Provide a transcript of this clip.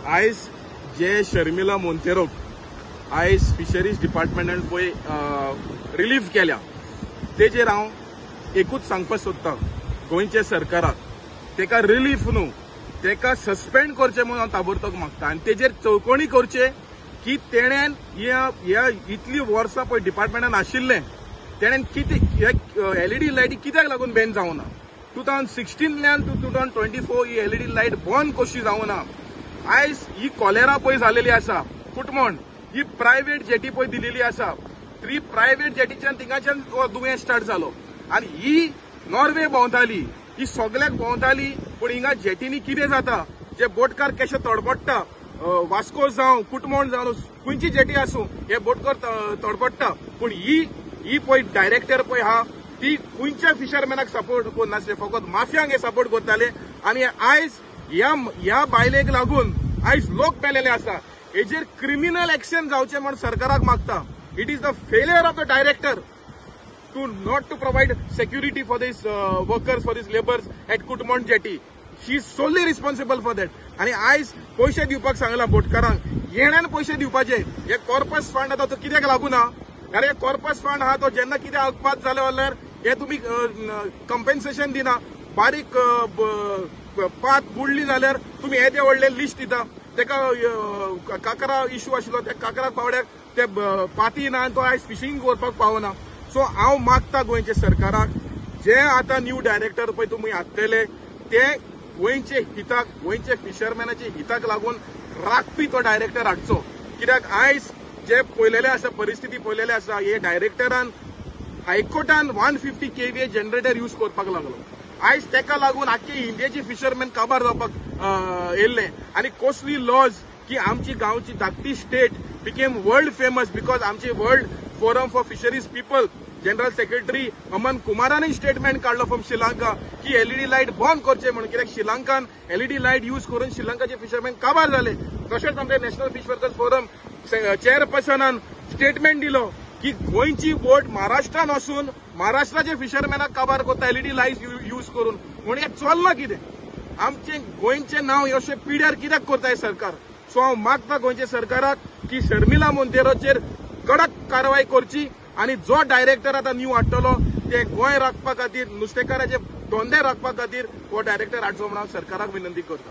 आयज जे शर्मिला मोंतेरोक आयज फिशरीज डिपार्टमेंटान पळय रिलीफ केल्या तेजेर हांव एकूच सांगपाक सोदता गोंयच्या सरकाराक, तेका रिलीफ न्हू, तेका सस्पेंड करचें म्हणून हांव ताबडतोब मागता. आनी तेजेर चौकणी करचे की तेणेन ह्या इतली वर्सां पळय डिपार्टमेंटान आशिल्लें तेणेन कितें एलईडी लायटी कित्याक लागून बॅन जावना? 2016 टू 2024 ही एलईडी लायट बंद कशी जावना? आयज ही कॉलेरा पळय जालेली आसा कुटमण, ही प्रायव्हेट जेटी पळय दिलेली आसा, ती प्रायव्हेट जेटीच्यान थिंगाच्यान दुयेंस स्टार्ट जालो आनी ही नॉर्वे भोंवताली, ही सगल्याक भोंवताली. पूण हिंगा जेटीनी कितें जाता, जे बोटकार कशे तडपडटा, वास्को जावं कुटमण जावं खंयची जेटी आसूं हे बोटकार तडपडटा. पूण ही पळय डायरेक्टर पळय आहा ती खंयच्या फिशरमॅनाक सपोर्ट करनासले, फकत माफियांक हे सपोर्ट करताले. आनी आयज ह्या बायलेक लागून आयज लोक पेलेले आसा. हेजेर क्रिमिनल एक्शन जावचें म्हूण सरकाराक मागता. It is the failure of the director to not to provide security for these workers, for these labours at Kutmon jetty. She is solely responsible for that. आनी आयज पयशे दिवपाक सांगला बोटकारांक, येण्यान पयशे दिवपाचे. हे कॉर्पस फंड आतां तो कित्याक लागू ना? कारण हे कॉर्पस फंड आहा तो जेन्ना कितें अपघात जाले जाल्यार हे तुमी कंपेन्सेशन दिना. बारीक पात बुडली जाल्यार तुमी येदे व्हडले लिस्ट दिता. तेका काकरा इशू आशिल्लो, त्या काकरा पावड्याक ते पाती ना आनी तो आयज फिशींग करपाक पावना. सो हांव मागता गोंयच्या सरकाराक, जे आतां न्यू डायरेक्टर पळय तुमी हाडटले ते गोंयचे हिताक, गोंयचे फिशरमॅनाचे हिताक लागून राखपी तो डायरेक्टर हाडचो. कित्याक आयज जे पळयलेले आसा परिस्थिती पळयलेले आसा, हे डायरेक्टरान हायकोर्टान 150 kVA generator use करपाक लागलो. आयज तेका लागून आख्खे इंडियाचे फिशरमॅन काबार जावपाक येयल्ले. आनी कसली लॉज की आमची गांवची धाकटी state became world famous because आमची world forum for fisheries people general secretary Aman कुमारानय statement काडलो फ्रॉम श्रीलंका की एलईडी लायट बंद करचे म्हणून. कित्याक श्रीलंकान एलईडी लायट यूज करून श्रीलंकाचे फिशरमॅन काबार जाले. तशेंच आमचे नॅशनल फिश वर्कर्स फोरम चेअरपर्सनान स्टेटमेंट दिलो की गोंयची बोट महाराष्ट्रान वचून महाराष्ट्राचे फिशरमॅनाक काबार करता एलईडी लायट यूज करून. म्हणून हें चल्लां कितें? आमचें गोंयचें नांव अशें पिड्यार कित्याक करता हें सरकार? सो हांव मागता गोंयच्या सरकाराक की शर्मिला मोंतेरोचेर कडक कारवाय करची आनी जो डायरेक्टर आतां न्यू हाडटलो ते गोंय राखपा खातीर, नुस्तेकाराचे धंदे राखपा खातीर हो डायरेक्टर हाडचो म्हणून हांव सरकाराक विनंती करता.